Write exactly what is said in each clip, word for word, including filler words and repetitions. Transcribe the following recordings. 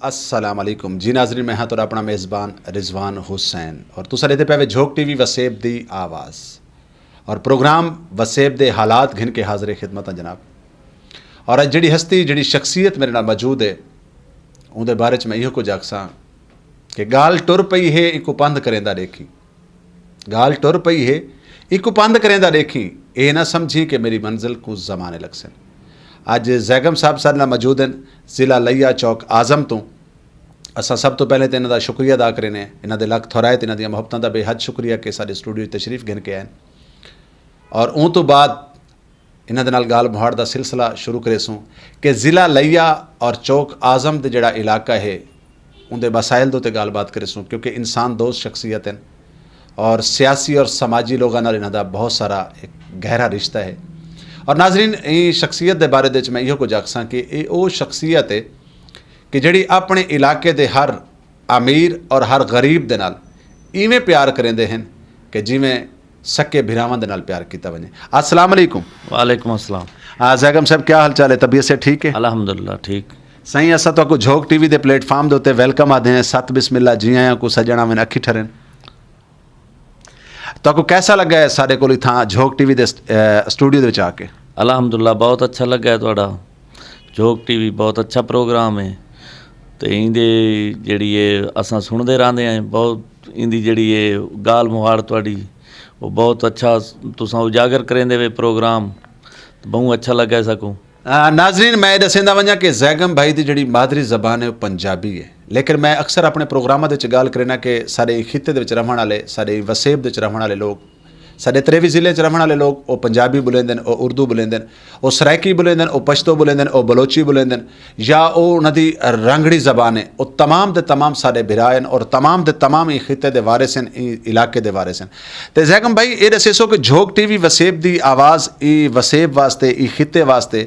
السلام علیکم جی ناظرین، میں ہاں تہاڈا اپنا میزبان رضوان حسین اور تساں دیکھدے پے وے جھوک ٹی وی وسیب دی آواز اور پروگرام وسیب دے حالات گھن کے حاضر خدمت ہاں جناب۔ اور اج جڑی ہستی، جڑی شخصیت میرے نال موجود ہے، اون دے بارے چ میں ایہو کچھ آکھساں کہ گال ٹر پئی ہے، ایکو پندھ کریندا دیکھی۔ گال ٹر پئی ہے، ایکو پندھ کریندا دیکھی۔ اے نہ سمجھی کہ میری منزل کو زمانے لگ سن۔ اج زیگم صاحب سارے نال موجود ہیں، ضلع لیا چوک اعظم تو۔ اساں سب تو پہلے تے انہاں دا شکریہ ادا کرنے ہیں، انہاں دے لکھ تھورائے تے انہاں دیاں محبتاں دا بے حد شکریہ کہ ساڈے سٹوڈیو وچ تشریف گھن کے آئے ہیں۔ اور اون تو بعد انہاں دے نال گال مہاڑ دا سلسلہ شروع کرے سوں کہ ضلع لیا اور چوک اعظم دے جڑا علاقہ ہے، اون دے مسائل دے تے گال بات کرے سوں، کیونکہ انسان دوست شخصیت ہیں اور سیاسی اور سماجی لوگاں نال انہاں دا بہت سارا ایک گہرا رشتہ ہے۔ اور ناظرین، ایں شخصیت دے بارے دے وچ میں ایہو کچھ آکھساں کہ اے او شخصیت ہے کہ جڑی اپنے علاقے دے ہر امیر اور ہر غریب دے نال ایویں پیار کریندے ہن کہ جیویں سکے بھراواں دے نال پیار کیتا ونجے۔ السلام علیکم۔ وعلیکم السلام۔ آ، زیگم صاحب، کیا حال چال ہے؟ طبیعت سے ٹھیک ہے؟ الحمدللہ، ٹھیک۔ سائیں، اساں تہاکوں جھوک ٹی وی دے پلیٹ فارم دے اتے ویلکم آدھے ہیں، ست بسم اللہ، جی آیاں کو سجنا ون اکھی ٹھرن۔ تہاکوں کیسا لگا ہے سارے کول اتھاں جھوک ٹی وی دے سٹ-، اے، سٹوڈیو دے وچ آ کے؟ الحمدللہ، بہت اچھا لگا ہے تہاڈا۔ جھوک ٹی وی بہت اچھا پروگرام ہے۔ تے ایندے جڑی اے اساں سنڑدے رہندے ہیں، بہت ایندی جڑی اے گال مہاڑ تہاڈی، او بہت اچھا تساں اجاگر کریندے وے پروگرام، تے بہوں اچھا لگا ہے ساکوں۔ آ، ناظرین، میں اے دسیندا ونجاں کہ زیگم بھائی دی جڑی مادری زبان ہے، او پنجابی ہے، لیکن میں اکثر اپنے پروگراماں دے وچ گال کرینا کہ سارے خطے دے وچ رہن والے، سارے وسیب دے وچ رہن والے لوگ، ساڈے تریوی ضلع چ رہن والے لوگ، او پنجابی بولیندن، او اردو بولیندن، او سرائیکی بولیندن، او پشتو بولیندن، او بلوچی بولیندن، یا او انہاں دی رانگڑی زبان ہے۔ او تمام دے تمام ساڈے بھرا ہن اور تمام دے تمام ای خطے دے وارث ہن، ای علاقے دے وارث ہن۔ تے زیگم بھائی، اے دسیسو کہ جھوک ٹی وی وسیب دی آواز ای وسیب واسطے، ای خطے واسطے،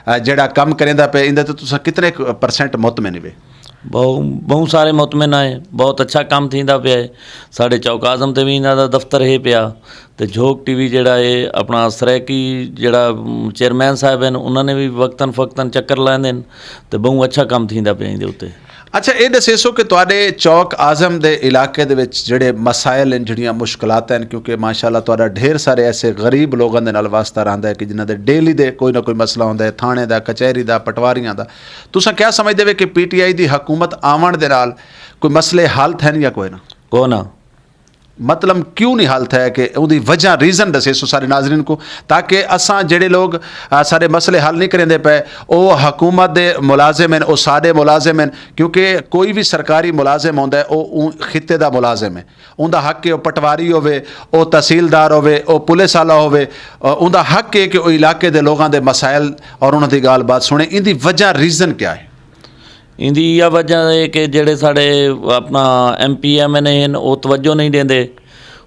آ، جڑا کم کریندا پے، ایندے تے تساں کتنے ک پرسنٹ مطمئن وے؟ بہوں، بہوں سارے مطمئن آئے، بہت اچھا کام تھیندا پیا ہے۔ ساڈے چوک اعظم تے وی انہاں دا دفتر ہے پیا، تے جھوک ٹی وی جڑا ہے اپنا سرائیکی جڑا، م، چیئرمین صاحب ہیں، انہاں نے وی وقتاً فوقتاً چکر لیندے ہیں، تے بہوں اچھا کام تھیندا پیا ایندے اتے۔ اچھا، اے دسیسو کہ تواڈے چوک اعظم دے علاقے دے وچ جڑے مسائل ہیں، جڑیاں مشکلات ہیں، کیونکہ ماشاءاللہ تواڈا ڈھیر سارے ایسے غریب لوگاں دے نال واسطہ رہندا ہے کہ جنہاں دے ڈیلی دے کوئی نہ کوئی مسئلہ ہوندا ہے، تھانے دا، کچہری دا، پٹواریاں دا۔ تساں کیا سمجھدے وے کہ پی ٹی آئی دی حکومت آون دے نال کوئی مسئلے حل تھن یا کوئی نہ؟ کوئی نہ۔ مطلب کیوں نہیں حل تھیا کہ اوندی وجہ، ریزن دسے سو سارے ناظرین کو، تاکہ اساں جڑے لوگ، آ، سارے مسئلے حل نہیں کریندے پے، او حکومت دے ملازم ہیں، او سارے ملازم ہیں، کیونکہ کوئی بھی سرکاری ملازم ہوندا ہے، او اون خطے دا ملازم ہے۔ اوندا حق ہے او پٹواری ہووے، او تحصیلدار ہووے، او پولیس والا ہووے، آ، اوندا حق ہے کہ او علاقے دے لوگاں دے مسائل اور انہاں دی گال بات سنے۔ ایندی وجہ، ریزن کیا ہے؟ ایندی ایہا وجہ ہے کہ جڑے ساڈے اپنا ایم پی، ایم این اے ہن، او توجہ نہیں دیندے۔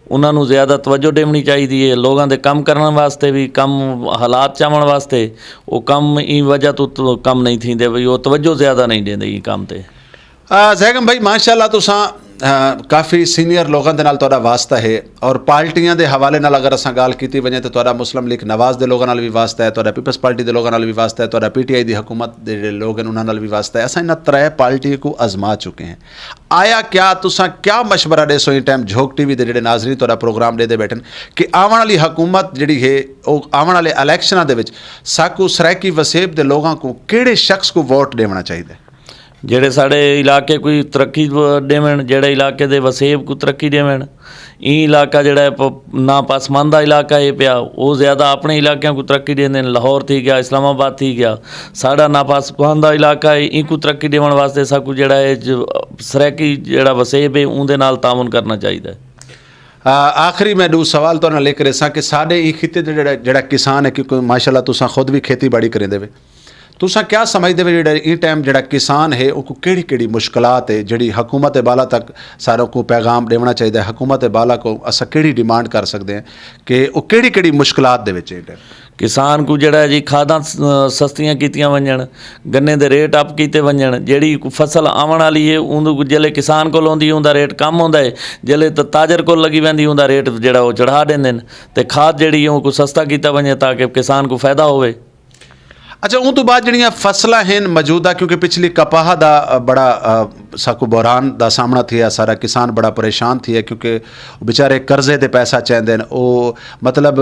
انہاں نوں زیادہ توجہ دیونی چاہیدی ہے۔ لوگاں دے کم کرن واسطے وی، کم حالات چاون واسطے، او کم ای وجہ تو، تو کم نہیں تھیندے، وی او توجہ زیادہ نہیں دیندے ای کم تے۔ آ، زیگم بھائی، ماشاءاللہ تساں، آ، کافی سینئر لوگاں دے نال تہاڈا واسطہ ہے، اور پارٹیاں دے حوالے نال اگر اساں گال کیتی ونجے تے تہاڈا مسلم لیگ نواز دے لوگاں نال وی واسطہ ہے، تہاڈا پیپلز پارٹی دے لوگاں نال وی واسطہ ہے، تہاڈا پی ٹی آئی دی حکومت دے جڑے لوگ ہیں انہاں نال وی واسطہ ہے۔ اساں انہاں ترے پارٹیاں کو آزما چکے ہیں۔ آیا کیا تساں کیا مشورہ دے سو اس ٹائم جھوک ٹی وی دے جڑے ناظرین تہاڈا پروگرام دے دے بیٹھن کہ آون والی حکومت جڑی ہے، او آون والے الیکشناں دے وچ ساکو سرائیکی وسیب دے لوگاں کو کیڑے شخص کو ووٹ دیونا چاہیدا ہے؟ جڑے ساڈے علاقے کوئی ترقی و-، ڈیون، جڑے علاقے دے وسیب کو ترقی ڈیون۔ این علاقہ جڑا ہے پ-، ناپسماندہ علاقہ ہے پیا، او زیادہ اپنے علاقیاں کو ترقی ڈیندے نے، لاہور تھی گیا، اسلام آباد تھی گیا۔ ساڈا ناپسماندہ علاقہ ہے، این کو ترقی ڈیون واسطے ساکو جڑا ہے ج-، سرائیکی جڑا وسیب ہے، اون دے نال تعاون کرنا چاہیدا ہے۔ آ، آخری میں دو سوال تو نال لے کے رساں کہ ساڈے ای خطے دے جڑا، جڑا کسان ہے، کیونکہ ماشاءاللہ تساں خود بھی کھیتی باڑی کریندے وے، تساں کیا سمجھدے وے جڑا ای ٹائم جڑا کسان ہے، او کو کیڑی کیڑی مشکلات ہے جڑی حکومت بالا تک ساروں کو پیغام دیونا چاہیدا ہے؟ حکومت بالا کو اساں کیڑی ڈیمانڈ کر سکدے ہیں کہ او کیڑی کیڑی مشکلات دے وچ ہے ای ٹائم؟ کسان کو جڑا ہے جی کھاداں س-، سستیاں کیتیاں ونجن، گنے دے ریٹ اپ کیتے ونجن، جڑی کو فصل آون والی ہے، اون کو جلے کسان کول ہوندی ہے، اون دا ریٹ کم ہوندا ہے، جلے ت-، تاجر کول لگی ویندی، اون دا ریٹ جڑا او چڑھا دیندے نے، تے کھاد جڑی ہے، اون کو سستا کیتا ونجے تاکہ کسان کو فائدہ ہوئے۔ اچھا، اون توں بعد جیہڑیاں فصلاں ہن موجودہ، کیونکہ پچھلی کپاہ دا بڑا ساکو بحران دا سامنا تھیا، سارا کسان بڑا پریشان تھیا، کیونکہ بیچارے قرضے تے پیسہ چاہندے ہن، او مطلب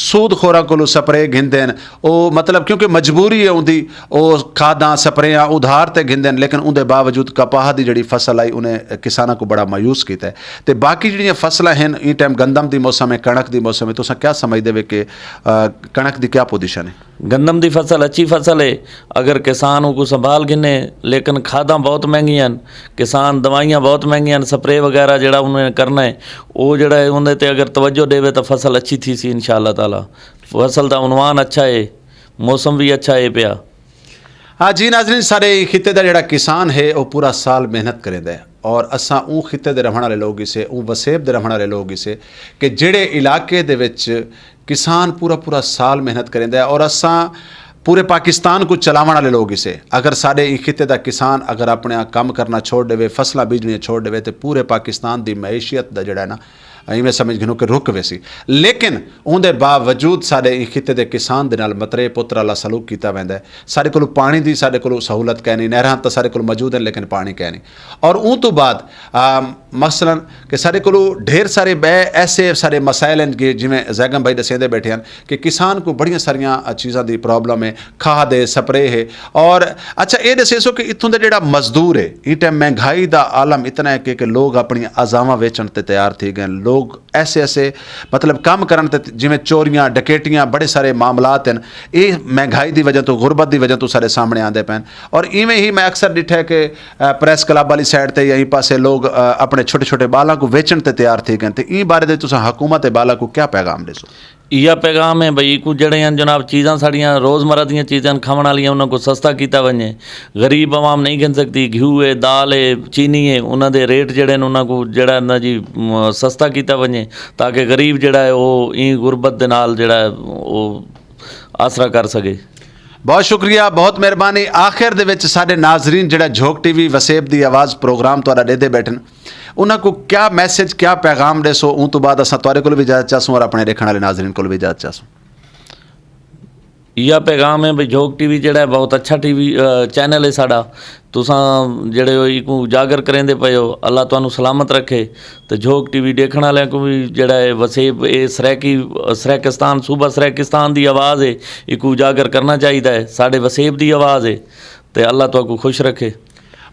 سود خوراں کولوں سپرے گھندے ہن، او مطلب کیونکہ مجبوری ہے اوندی، او کھاداں سپریاں ادھار تے گھندے ہن، لیکن اوندے باوجود کپاہ دی جیہڑی فصل آئی انہیں کساناں کو بڑا مایوس کیتا ہے۔ تے باقی جیہڑیاں فصلاں ہن، ایں ٹائم گندم دی موسم ہے، کنک دی موسم ہے، تساں کیا سمجھدے وے کہ کنک دی کیا پوزیشن ہے؟ گندم دی فصل اچھی فصل ہے، اگر کسان کو سنبھال گھنے، لیکن کھاداں بہت مہنگیاں ہن، کسان دوائیاں بہت مہنگیاں ہن، سپرے وغیرہ جڑا انہوں نے کرنا ہے، وہ جڑا ہے انہوں تے اگر توجہ دے وے تو فصل اچھی تھی سی انشاءاللہ تعالی۔ فصل دا عنوان اچھا ہے، موسم بھی اچھا ہے پیا۔ ہاں جی ناظرین، سارے خطے دا جڑا کسان ہے، وہ پورا سال محنت کریندا ہے۔ اور اساں اون خطے دے رہن والے لوگ اسے، اون وسیب دے رہن والے لوگ اسے کہ جڑے علاقے دے وچ کسان پورا پورا سال محنت کریندا ہے، اور اساں پورے پاکستان کو چلاون والے لوگ اسے۔ اگر سارے ایں خطے دا کسان اگر اپنے کم کرنا چھوڑ دے، فصلاں بیجنیاں چھوڑ دے، تے پورے پاکستان دی معیشت دا جڑا ہے نا، ایویں سمجھ گھنو کہ رک ویسی۔ لیکن اون دے باوجود سارے ایں خطے دے کسان دے نال مترے پتر والا سلوک کیتا ویندا ہے۔ سارے کولوں پانی دی سارے کولوں سہولت کہنی، نہراں تاں سارے کولوں موجود ہیں، لیکن پانی کہنی۔ اور اون تو بعد آم، مثلاً کہ سارے کولوں ڈھیر سارے بے ایسے سارے مسائل ہیں کہ جویں زیگم بھائی دسیندے بیٹھے ہیں کہ کسان کو بڑیاں ساریاں چیزاں دی پرابلم ہے، کھاد ہے، سپرے ہے۔ اور اچھا، یہ دسے سو کہ اتھوں دا جڑا مزدور ہے، اس ٹائم مہنگائی دا عالم اتنا ہے کہ، کہ لوگ اپنی ازاواں ویچن تے تیار تھی گئے ہیں۔ لوگ ایسے ایسے مطلب کم کرن تے جویں چوریاں، ڈکیٹیاں، بڑے سارے معاملات ہیں۔ یہ مہنگائی دی وجہ تو، غربت دی وجہ تو سارے سامنے آندے پین۔ اور ایویں ہی میں اکثر ڈٹھا ہے کہ پریس کلب والی سائیڈ تے یا ایں پاسے لوگ اپنے چھوٹے چھوٹے بالاں کو ویچن تے تیار تھی گئے، تے ایں بارے دے تساں حکومت تے بالاں کو کیا پیغام دے سو؟ ایہا پیغام ہے بھئی، کو جڑے ہیں جناب، چیزاں ساڑیاں روزمرہ دیاں چیزاں کھاون والیاں، انہاں کو سستا کیتا ونجے۔ غریب عوام نہیں گھن سکتی، گھیو ہے، دال ہے، چینی ہے، انہاں دے ریٹ جڑے ہیں، انہاں کو جڑا ہے نا جی، م، سستا کیتا ونجے، تاکہ غریب جڑا ہے، وہ ایں غربت دے نال جڑا ہے، وہ آسرا کر سکے۔ بہت شکریہ، بہت مہربانی۔ آخر دے وچ ساڈے ناظرین جڑا جھوک ٹی وی وسیب دی آواز پروگرام تہاڈا ڈیدے بیٹھن، انہاں کو کیا میسج، کیا پیغام دے سو؟ اون تو بعد اساں تہاڈے کول بھی اجازت چاہسوں اور اپنے دیکھن والے ناظرین کول بھی اجازت چاہسوں۔ یا پیغام ہے بھئی، جھوک ٹی وی جڑا ہے بہت اچھا ٹی وی، آ، چینل ہے ساڈا۔ تساں جڑے ہو ایکوں اجاگر کریندے پئے ہو، اللہ تانوں سلامت رکھے۔ تے جھوک ٹی وی دیکھن والے کو بھی جڑا ہے وسیب، اے سرائیکی، سرائیکستان، صوبہ سرائیکستان دی آواز ہے، ایکوں اجاگر کرنا چاہیدا ہے، ساڈے وسیب دی آواز ہے۔ تے اللہ تہاکوں خوش رکھے۔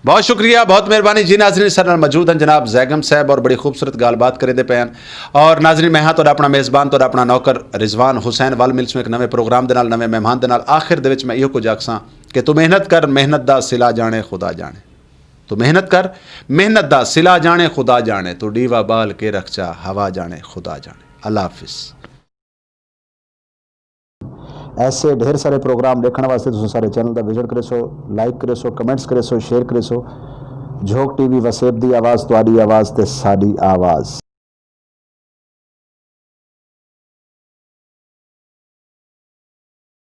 بہت شکریہ، بہت مہربانی جی۔ ناظرین، سر نال موجود ہیں جناب زیگم صاحب اور بڑی خوبصورت گل بات کریندے پئے ہیں۔ اور ناظرین، میں ہاں تہاڈا اپنا میزبان، تہاڈا اپنا نوکر رضوان حسین۔ ول ملسوں ایک نویں پروگرام دے نال، نویں مہمان دے نال۔ آخر دے وچ میں ایہو کچھ آکھساں کہ تو محنت کر، محنت دا صلہ جانے خدا جانے۔ تو محنت کر، محنت دا صلہ جانے خدا جانے۔ تو ڈیوا بال کے رکھ چا، ہوا جانے خدا جانے۔ اللہ حافظ۔ ایسے ڈھیر سارے پروگرام دیکھن واسطے تساں سارے چینل دا وزٹ کرے سو، لائک کرے سو، کمنٹس کرے سو، شیئر کرے سو۔ جھوک ٹی وی وسیب دی آواز، تہاڈی آواز تے ساڈی آواز۔